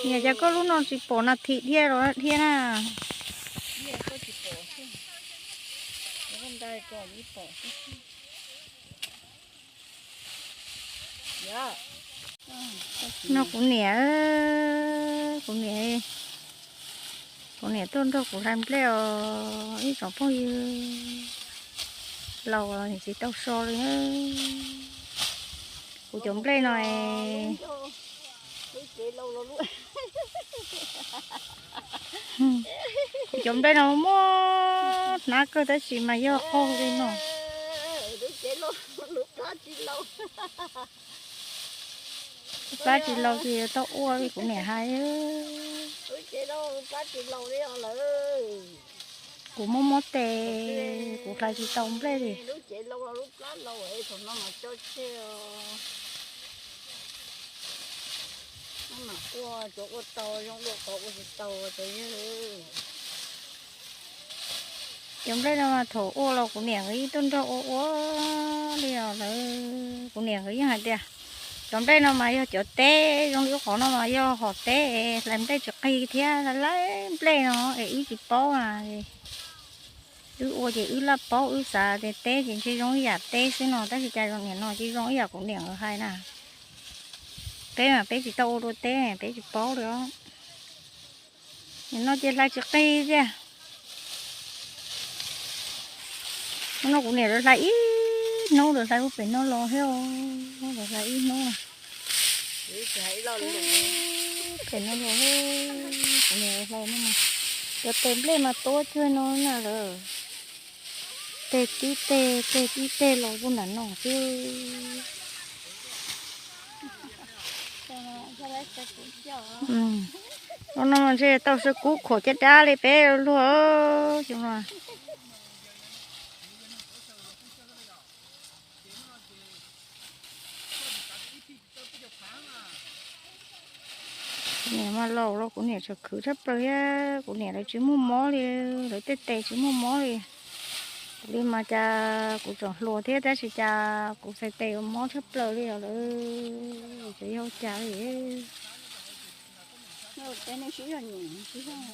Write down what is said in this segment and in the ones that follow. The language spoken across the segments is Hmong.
Niam, cas koj lub no tsis pom nas thim thiab los thiab na? No kuv niam, kuv niam, kuv niam tuaj nrog kuv hlais nplej os ib tsoom phooj ywg. Laus los tsis tau so li. Kuv cov nplej no, kuv cov nplej no muaj hnab kawg tab sis mas yog qaug li no. Plab tsis laus ces yuav tau ua li kuv niam hais. Kuv mob mob tes, kuv hlais tsis tau nplej li. Cov nplej no mas thaum ua los kuv niam nkawd yeej tuaj nrog ua ua li os lawm. Kuv niam nkawd yeej hais tias cov nplej no mas yog cov teb, zoo li lub qhov no mas yog hom teb, hlais nplej tsis qig thiab, hlais nplej no es wb tsis paub na. Wb ua ces wb laj paub, wb xav tias teb ces ntshe zoo ib yam teb xwb no, tab sis cas zoo niam no ces zoo ib yam kuv niam nkawd hais na. Peb mas peb tsis tau ua dua teb, peb tsis paub li os. Nim no ces hlais tsis qig tiag. Hnub no kuv niam lawv hlais ib hnub, lawv hlais ua pem no los thiab, lawv hlais ib hnub. Pem no los, kuv niam lawv hlais no mas, cov tes nplej mas tuab cuag no na lawm. Tes tib teg, tes tib teg los kuj nram no xwb. No no ntshe tau saw kub khuam caj dab li peb luag xyoo no. Kuv niam mas laus los kuv niam tseem khwv tshaj plaws thiab, kuv niam lawv tsis muaj mob li, lawv tej tes tsis muaj mob li. Kuv li mas cas kuv tseem hluas thiab tab sis cas kuv txhais tes yuav mob tshaj plaws li os lawm, tseem yog cas li.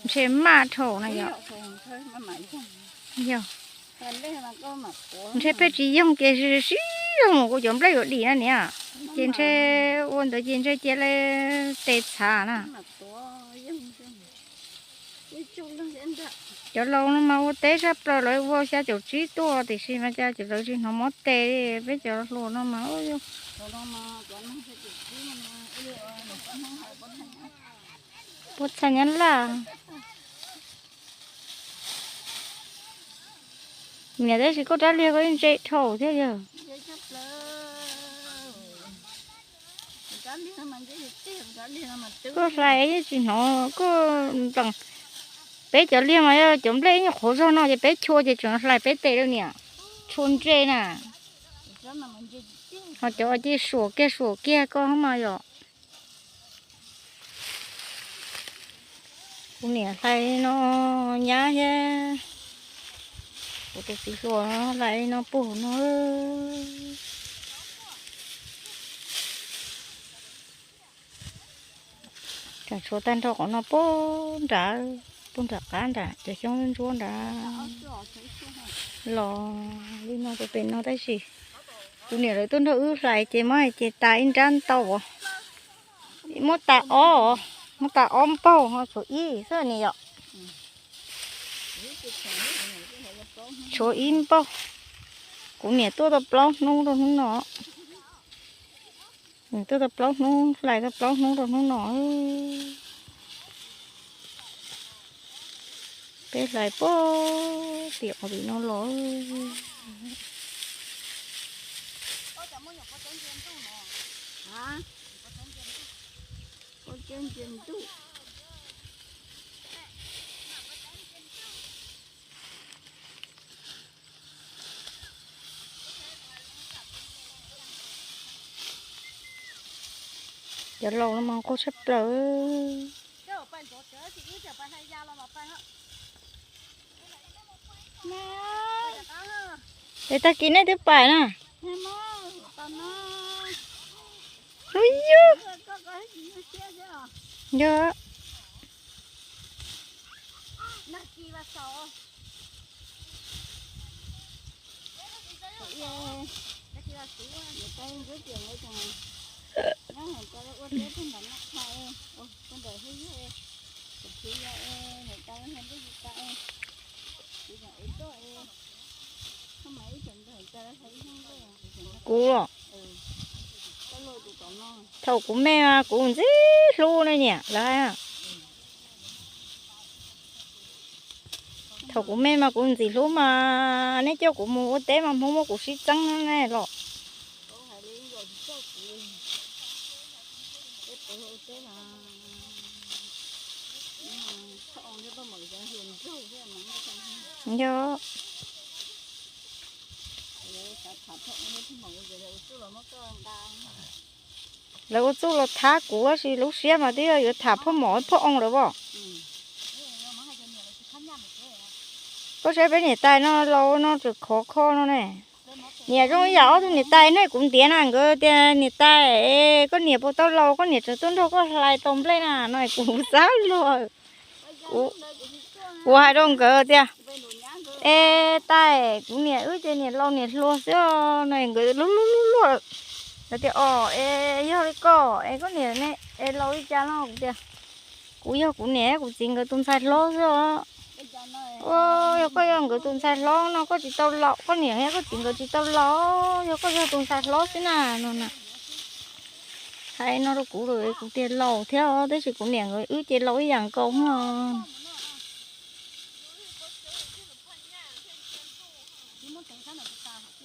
Ntshe maj dhau na yom. Yog. Ntshe peb tsis yoog ces sib yoog mus kuv cov nplej yuav dim na niam. Ces ntshe ua ntawd ces ntshe cia li tes txhav na. Cov laus no mas ua teb tshaj plaws, lawv ua xya caum tsib tuaj tiam sis mas cas lawv tsis hnov mob tes li, peb cov hluas no mas puas txhais nyab laj. Niam, tab sis koj rab liag koj ntse dhau thiab yog. Koj hlais tsis hnov koj nplees. Peb cov liag mas yog cov nplej nyuam qhuav zog no ces peb chua ces tseem hlais peb tes li niam. Tshua ntse na. Ho cov cia suam kiag suam kiag koj mas yom. Kuv niam hlais no nyab thiab. Kuv tus txiv hluas hlais no puag no. Tseem tshuav tag nrho qhov no puag nrad, puag nram qab nrad cov xyoob ntsuab nrad los li no rau pem no tab sis kuv niam lawv tuaj nrog wb hlais ces muab hais ces tas ib nrab ntau. Muab tas ob, muab tas ob npaug ho tshuav ib xwb ne yom. Tshuav ib npaug. Kuv niam tuaj tau plaub hnub rau hnub no. Nws tuaj tau plaub hnub, hlais tau plaub hnub rau hnub no. Peb hlais puag tim qhov tim no los. Cov laus no mas qaug tshaj plaws. Es tag kis nej twb pais na. Ui yog, yog. Kuv los, thaum kuv me mas kuv ntxim hlub ne niam lawv hais. Thaum kuv me mas kuv ntxim hlub mas neb coj kuv mus ua teb mas Hmoob muab kuv sib txeeb ne los. Yog. Lawv ua txuj los thab kuv tab sis lub siab mas twb yog yuav tham phoj mom phoj oo lawm as. Koj saib peb niam tais no laus no tseem khov kho no ne. Niam zoo ib yam ob tug niam tais ne, kuv ntiav na nkawd tias niam tais, koj niam puas tau laus, koj niam tseem tuaj nrog koj hlais tau nplej na no kuv xav luag. Kuv hais rau nkawd tias, es tais, kuv niam wb ces niam laus niam hluas xwb no, nkawd luag luag luag luag. Nkawd tias, o, es yog li koj es koj niam ne, es laus li cas no? Kuv tias, kuv yog kuv niam kuv txiv nkawd tus ntxhais hlob xwb os. Ua, yog koj yog nkawd tus ntxhais hlob no koj tsis tau laus, koj niam thiab koj txiv nkawd tsis tau laus, yog koj yog tus ntxhais hlob xwb na no na. Hais no rau kuv lawm kuv tias laus thiab os, tab sis kuv niam nkawd wb ces laus ib yam nkaus os.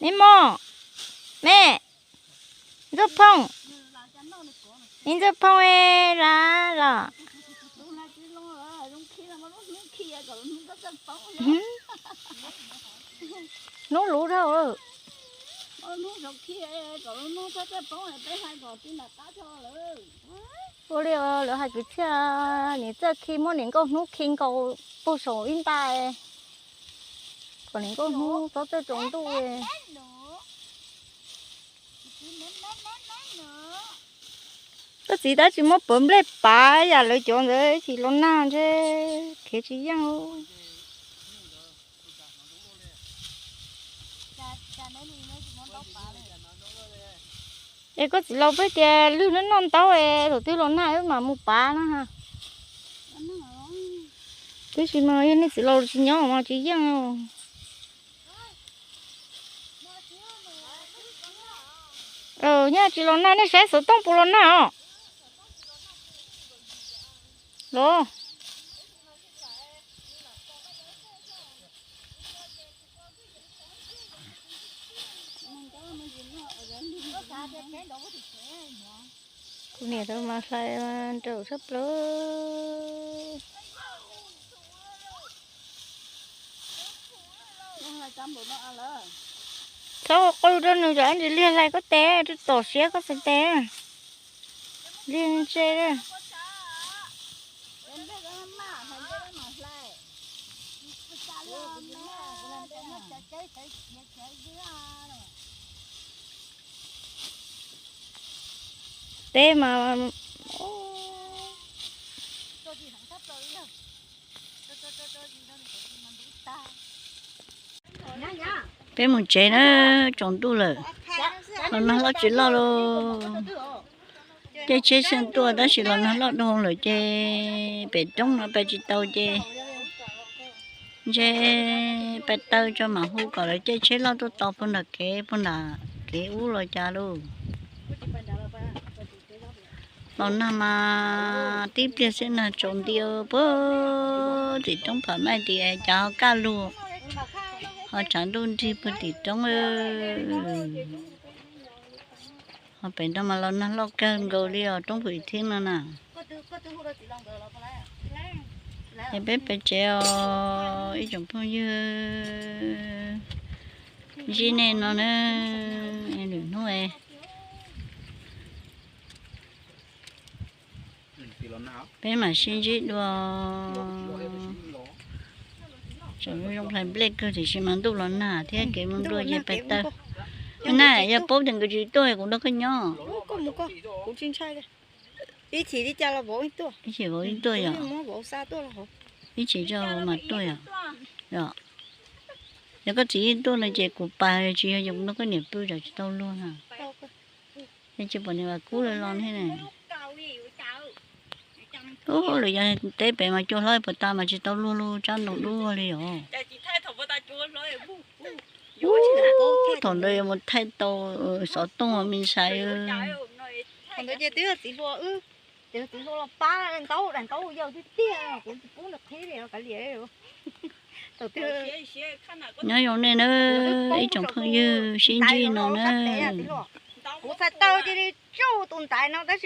Neb mog, me, ntxawg phooj, ib ntxawg phooj e, lawm los. Hnub luv dhau. Ua li lawv hais kwv txhiaj, niam txawj khi muab niam nkauj hnub khi nkaus puag saum ib nta, kom niam nkauj hnub txhob txawj tsaus ntuj. Koj txiv tab tsis muab pawv nplej pav yam lawv cov ntawd, tsis los nag ntshe khiav tsis yeej. Es koj txiv laus peb tias lwg noj noj ntaub es thaum twg los nag wb mam mus pav na. Tiam sis mas yog nej txiv laus tsis nyob mas tsis yeej. Nyaj tsis los nag, nej saib xov tooj puas los nag os? Los. Kuv niam tau mas hlais nraum sab plaws. Txhob qw rau nws, tsam ntsis liag hlais koj tes, tom siab koj xav tes. Liag ntse. Teb mas. Peb mus tsev na, tsaus ntuj lawm. Los nag loj tsis loj lauj. Caij tsheb xyeej tuaj tab sis los nag loj dhau lawm ces pem roob no pais tsis tau ces ntshe pais taw tso mam hu kom lawv caij tsheb loj tuaj tos puag nram kev, puag nram kev ub los cas lauj. Los nag mas tib pliag xwb nag tsaus nti puag tim roob Pham Maij tim cas ho kaj lug, ho tshav ntuj nrig puag tim roob. Ho pem no mas los nag loj kawg nkaus li os, roob Pham Ib Theeb no na. Es peb pais tsev os ib tsoom phooj ywg, ntsib nej no na, lwm hnub peb mam sib ntsib dua. Tseem zoo hlais nplej kawg tiam sis mas ntuj los nag thiab kev mus dua ces pais taw. Na, yog paub tias nkawd tsis tuaj kuv nrog koj nyob. Tsis ntshai, ib chim li cas los vauv tuaj. Ib chim vauv yeej tuaj yom. Muab vauv xa tuaj los hauv. Ib chim tso vauv mas tuaj yom. Yog, yog koj txiv yeej tuaj no ces kuv pab tsis yog, yog no koj niam pw tsam tsis tau luag na. Yeej tsis pom niam Vam Kub los los thiab ne. Ub, lawv yog teb pem mas cua hlob puas tas mas tsis tau luag lub tsab ntoo dub li os. Thaum ntawd yuav mus thaij tau xov tooj me ntxhais. Thaum ntawd ces twb yog txiv hluas, ces txiv hluas los pab ntau daim ntaub yawg tiag tiag, kuv tsis pub nws qhib li kav liam. Nyob zoo nej na, ib tsoom phooj ywg sib ntsib no na. Kuv txhais taw cia li tsuj tus ntaiv no tab sis